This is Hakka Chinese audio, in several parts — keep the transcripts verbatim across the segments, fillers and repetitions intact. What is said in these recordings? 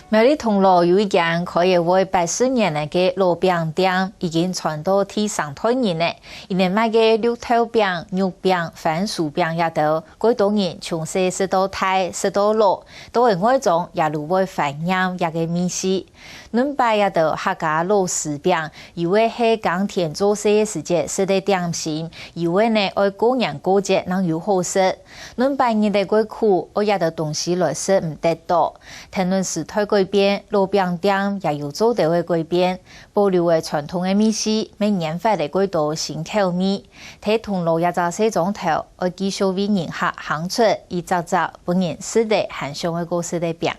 苗栗銅鑼有一間開業會八十年个老餅店，已經傳到第三代人了。佢等賣个綠豆餅、肉餅、番薯餅這兜，蓋多人從細食到大，食到老，都會愛裝，也都會懷念這个味緒。 軁擺這兜客家老式餅，有个係耕田做事个時節食个點心，有个呢愛過年過節正有好食。軁擺日仔過苦，愛這兜東西來食毋得著。跈等時代改變，老餅店也有做得个改變，保留个傳統个味緒，乜研發个蓋多新口味。在銅鑼這隻細庄頭，愛繼續為人客行出一隻隻分人食得還想愛過食个餅。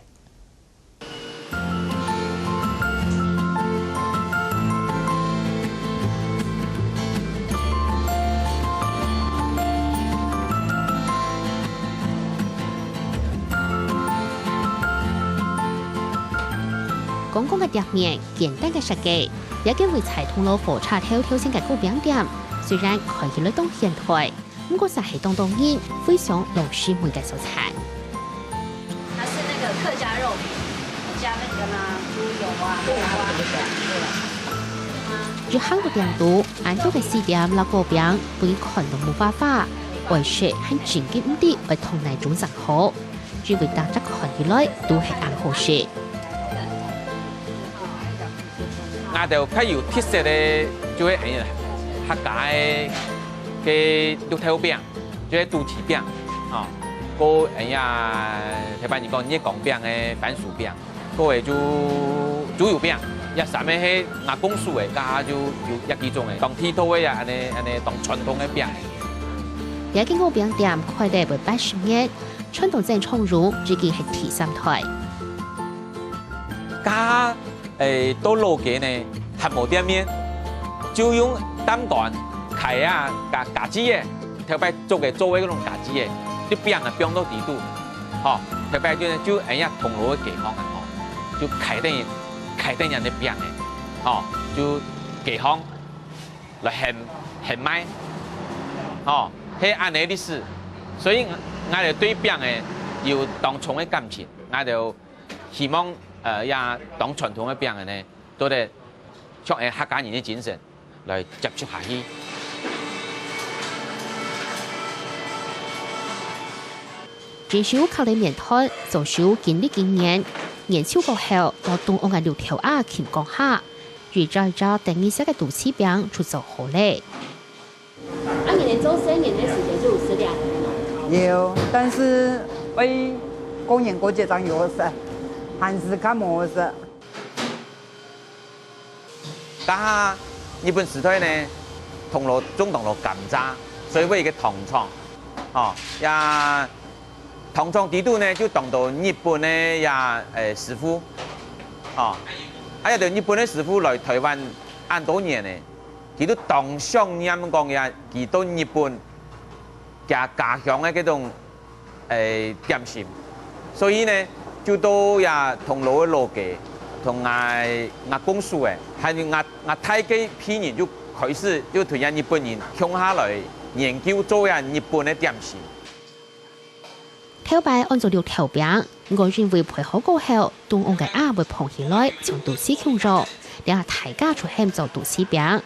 剛剛个店面，簡單个設計，這間位在銅鑼火車頭頭前个糕餅店，雖然看起來當現代， 毋過煞係當多人非常樂趣味个所在。它是那個客家肉餅，加那個嗎？豬油啊，苦瓜。一行到店肚，恁多个小點摎糕餅，分人看到目花花，愛食還真經毋知愛擇哪種正好，因為逐隻看起來都係恁好食。 𠊎兜較有特色个，就係客家个个綠豆餅，就係肚臍餅，吼，過恁樣頭擺人講月光餅个番薯餅，過个就豬油餅，這三个係𠊎公司个，該下就有這幾種个，當地道个啊，恁呢恁呢當傳統个餅。這間糕餅店開了會八十年，傳到曾昌榮已經係第三代。 該下，欸，到老街呢，還無店面，就用擔竿㧡啊，家家己个，頭擺做个做个該種家己个，就餅啊放到底肚，吼，頭擺就就恁樣銅鑼个街坊啊，吼，就㧡等㧡等人个餅个，吼，就街坊來喊喊賣，吼，係恁呢歷史。所以𠊎兜對餅个有當重个感情，𠊎兜 希望，呃，這當傳統个餅仔呢，做得像𠊎客家人个精神來接續下去。這手敲个麵團，左手經歷經驗，研究過後，到中央个綠豆仔勤工下，一隻一隻等意思个肚臍餅就做好咧。 啊，你連做生意个時間就有食兩年咯？有，但是為過年過節正有好食，還係較無好食。該下日本時代呢，銅鑼種當多甘蔗，所以會有一個糖廠，吼，也糖廠底肚呢就當多日本个也，欸，師傅，吼，啊，這兜日本个師傅來臺灣恁多年呢， 佢都當想念講呀，佢到日本，佢家鄉个該種，欸，點心。所以呢，就到呀銅鑼个老街，同𠊎，𠊎公司个，還有𠊎，𠊎大个批人就開始就同呀日本人共下來研究做呀日本个點心。 頭擺安做綠豆餅，毋過因為焙好過後，中央个餡會膨起來，像肚臍共樣，這下大家就喊做肚臍餅。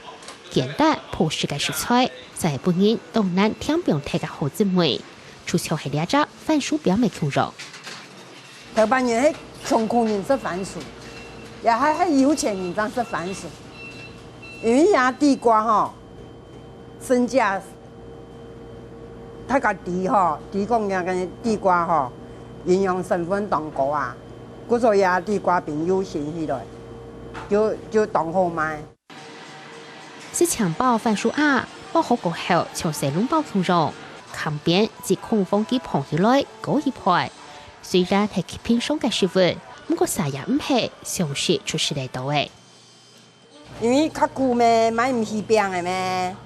簡單樸實个食材，就係分人當難添放忒个好滋味，就像係這隻番薯餅个共樣。頭擺人係窮苦人食番薯，也還，還有錢人正食番薯，因為這地瓜吼， 身價，大家知吼，知講這个地瓜吼，營養成分當高啊，故所以啊，地瓜餅又興起來，就，就當好賣。食淨包番薯餡，包好過後，像細籠包共樣，旁邊一孔放佢膨起來，高一倍。雖然係極平常个食物，毋過啥也毋係，想食就食得到个。 因為較苦咩，買毋起餅个咩。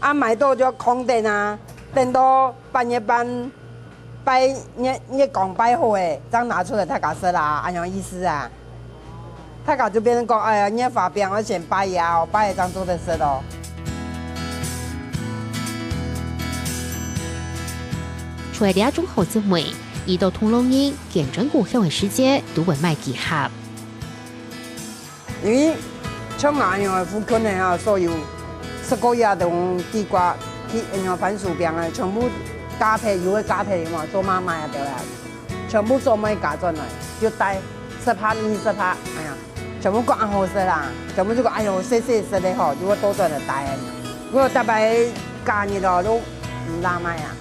啊，買到就囥等啊，等到八月半拜月，月光拜好个，正拿出來大家食啦，恁樣意思啊。大家就變成講，哎呀，月花餅愛先拜呀，拜了正做得食咯。除了這種好滋味，遇到同路人，見證故鄉个時節，都會買幾盒。因為像𠊎恁樣个附近个啊，所有十個月都用地瓜，去恁樣番薯餅个，全部加倍，有个加倍嘛，做媽媽个表演，全部做妹加轉來，就帶十盒、二十盒，哎呀，全部講恁好食啦，全部就講哎喲，細細食个吼，就會倒轉來帶。如果逐擺假日哦，都毋罅買啊。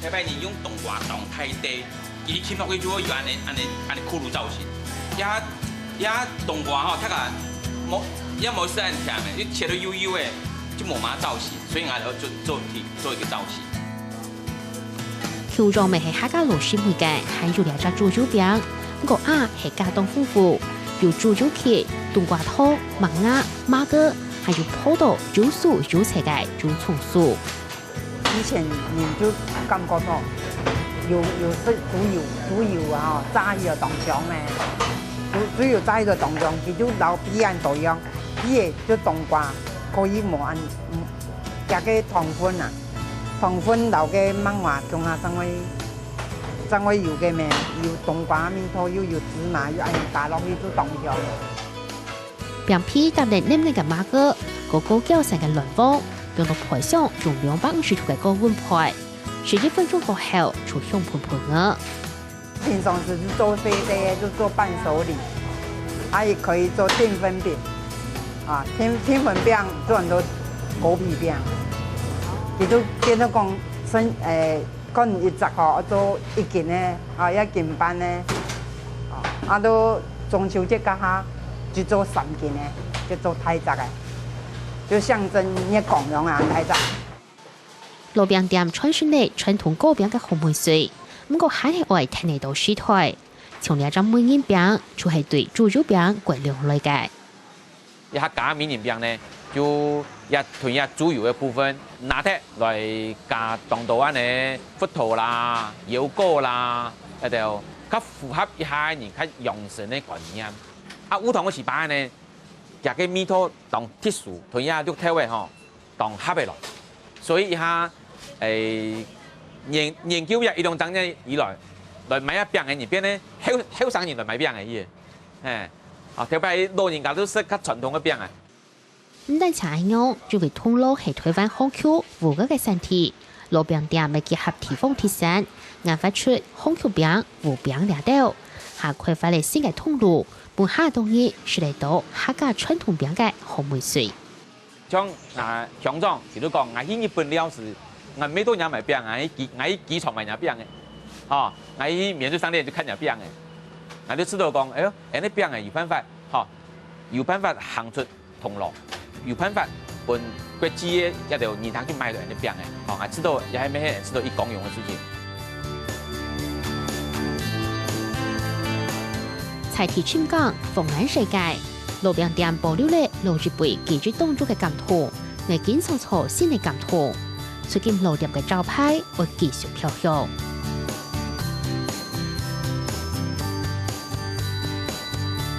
該擺人用冬瓜當大塊，佢一切落去就會有恁呢、恁呢、恁呢骷髏造型。這、這冬瓜吼，佢个無、也無食恁甜个，你切到幼幼个，就無麼造型，所以𠊎就做、做、做一個造型。舊樣乜係客家老式味个，還有這隻豬油餅，毋過啊係加當豐富，有豬油皮、冬瓜湯、麥芽、麻粿，還有葡萄、油酥、油菜个油蔥酥。 以前人就感覺吼，有、有食豬油、豬油啊吼，炸起來當香呢。豬、豬油炸起來當香，佢就摎皮恁多樣，皮个就冬瓜，可以無恁，嗯，加个糖粉啊，糖粉摎个麥芽共下正會、正會有个咩，有冬瓜味道，又有芝麻，又恁樣加落去就當香。 餅皮搭等嫩嫩个麻粿，高高攪散个卵黃，放到盤上，用兩百五十度个高溫焙，十一分鐘過後，就香噴噴个。平常時係做細細个，就做伴手禮，啊，也可以做澱粉餅，啊，澱、澱粉餅做很多果皮餅，佢就變成講生，誒， 可能一隻吼，愛做一斤个，啊，一斤半个，啊，啊，到中秋節該下，就做三斤个，就做大隻个，就象徵月光樣啊，大隻。老餅店傳承了傳統糕餅个好味緒，毋過還係愛跈得到時代。像這隻美人餅，就係對豬油餅改良來个。 這下加美人餅呢，就也同這豬油个部分拿忒來加當多恁呢核桃啦、腰果啦，這兜較符合一下人較養生个觀念。啊，烏糖个糍粑呢，佢个味道當特殊，同這綠豆个吼，當合得來。所以一下，誒，研、研究這一兩十年以來，來買這餅个人變呢，後、後生人來買餅个去。 嘿，啊，頭擺老人家都食較傳統个餅啊。毋單淨恁樣，因為銅鑼係臺灣杭菊、烏雞个產地，老餅店乜結合地方特產，研發出杭菊餅、烏餅這兜，還開發了新个通路，分較多人食得到客家傳統餅个好味緒。 像啊，鄉長，佢就講，𠊎去日本尞時，𠊎乜到若買餅，𠊎去機、𠊎去機場買若餅个，吼，𠊎去免稅商店就看若餅个，𠊎就知道講，哎喲，恁呢餅个有辦法，吼，有辦法行出銅鑼，有辦法分國際个這兜人客去買到恁呢餅个，吼，𠊎知道也係乜係知道佢光榮个事情。在地深耕，豐富世界。 老餅店保留了老一輩記憶當中个感動，愛經常創新个感動。如今老店个招牌會繼續飄香。